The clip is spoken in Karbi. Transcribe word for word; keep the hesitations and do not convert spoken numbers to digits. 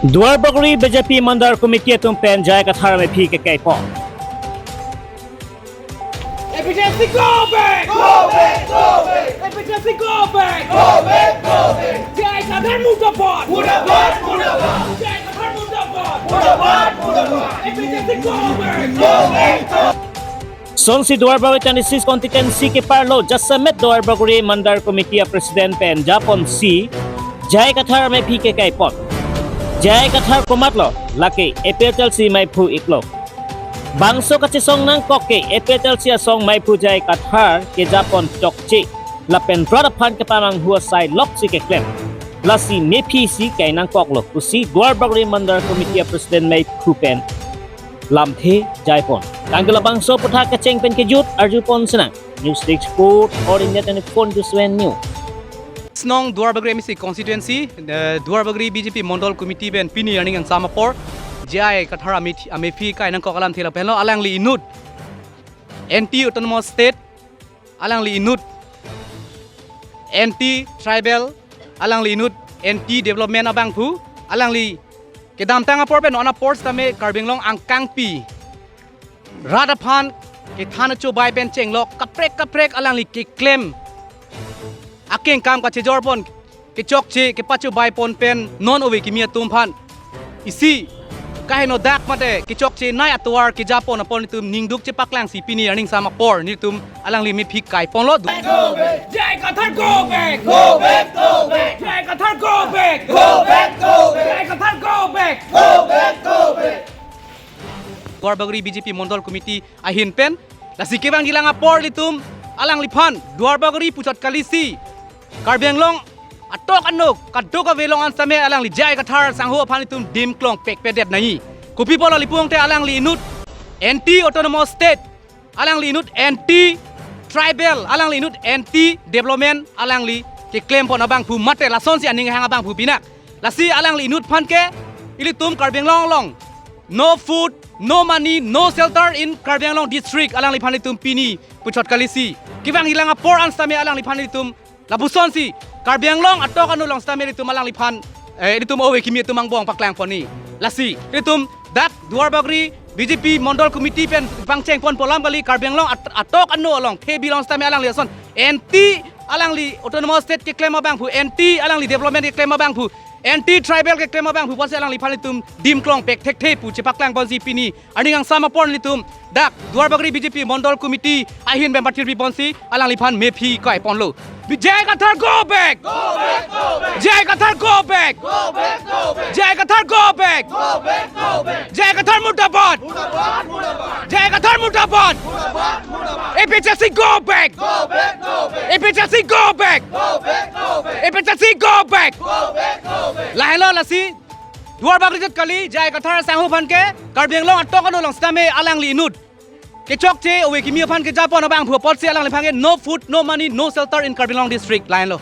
Duarbagori B J P Mandal Committee atum pen J I Kathar amephi kekai pon. A P H L C go back! Go back! Go back! A P H L C go back! Go back! Go back! J I Kathar murdabad! Murdabad! Murdabad! J I Kathar murdabad! Murdabad! Murdabad! A P H L C go back! Go back! Sonsi Duarbagori twenty-six constituency keparlo jasemet Duarbagori Mandal Committee a President pen japonsi J I Kathar amephi kekai pon. J I Kathar komatlo, lake A P H L C maiphu iklo. Bangso kachesong nangkok ke A P H L C asong maiphu J I Kathar kejapon chokche lapen rat aphan kepamanghu asai loksi keklem. Lasi mephi si kai nangkoklo pusi Duarbagori Mandal Committee a President maiphu pen lamthe jaipon. Tangke labangso aputhak kecheng pen kejut arjupon sinang. News Desk Report, All India twenty-four into seven News. Six nong Duarbagori M A C constituency, eh, Duarbagori B J P Mandal Committee pen pini arni kangsam apor J I Kathar amephi, amephi kai nangkok alamthe lapen lo alangli inut anti autonomous state, alangli inut anti tribal, alangli inut anti development abangphu, alangli kedamtang apor pen non apor sitame Karbi Anglong angkangpi rat aphan kethan achobai pen chenglok kaprek kaprek alangli keklem akengkam kachejor pon, kechokche kepachobai pon pen non ove kimi atum aphan isi kaheno dak mate kechokche nai atovar kejapon apor nelitum ningduk chepaklangsi pini arni kangsam apor nelitum alangli mephi kai ponlo. Go back! J I Kathar go back! Go back! Go back! J I Kathar go back! Go back! Go back! J I Kathar go back! Go back! Go back! Duarbagori B J P Mandal Committee ahin pen lasi kevangjilang apor nelitum alangliphan Duarbagori puchot kalisi Karbi Anglong atok ano kadokave along an sitame alangli J I Kathar sangho aphan nelitum dim klong pekpedet nangji. Kopi apotlo lapu tangte alangli inut anti autonomous state, alangli inut anti tribal, alangli inut anti development alangli keklem pon abangphu mate lasonsi aning hang abangphu binak. Lasi alangli inut aphan ke ilitum Karbi Anglong along no food, no money, no shelter in Karbi Anglong district alangliphan nelitum pini puchot kalisi kevangjilang apor an sitame alangliphan nelitum lapusonsi Karbi Anglong atok ano along sitame nelitum alangliphan, eh, nelitum ove kimi atum angbong paklang ponji. Lasi nelitum dak Duarbagori B J P Mandal Committee pen pangcheng pon pu alam kali, Karbi Anglong at-, atok ano along Phebi along sitame alangli ason anti alangli autonomous state keklem abangphu, anti alangli development keklem abangphu, anti tribal keklem abangphu pusi alangliphan nelitum dim klong pek thekthe pu chepaklang ponsi pini arni kangsam apor nelitum dak Duarbagori B J P Mandal Committee ahin pen pathirpi ponsi alangliphan mephi kai ponlo. J I Kathar go back! Go back! Go back! J I Kathar go back! Go back! Go back! J I Kathar go back! Go back! Go back! J I Kathar murdabad! Murdabad! Murdabad! J I Kathar murdabad! Murdabad! Murdabad! A P H L C go back! Go back! Go back! A P H L C go back! Go back! Go back! A P H L C go back! Go back! Go back! Lahenlo lasi Duarbagori jat kali, J I Kathar sangho aphan ke Karbi Anglong atok ano along sitame alangli inut kechokche ove kimi aphan kejapon abangphu apotsi alangliphan ke no food, no money, no shelter in Karbi Anglong district, lahenlo.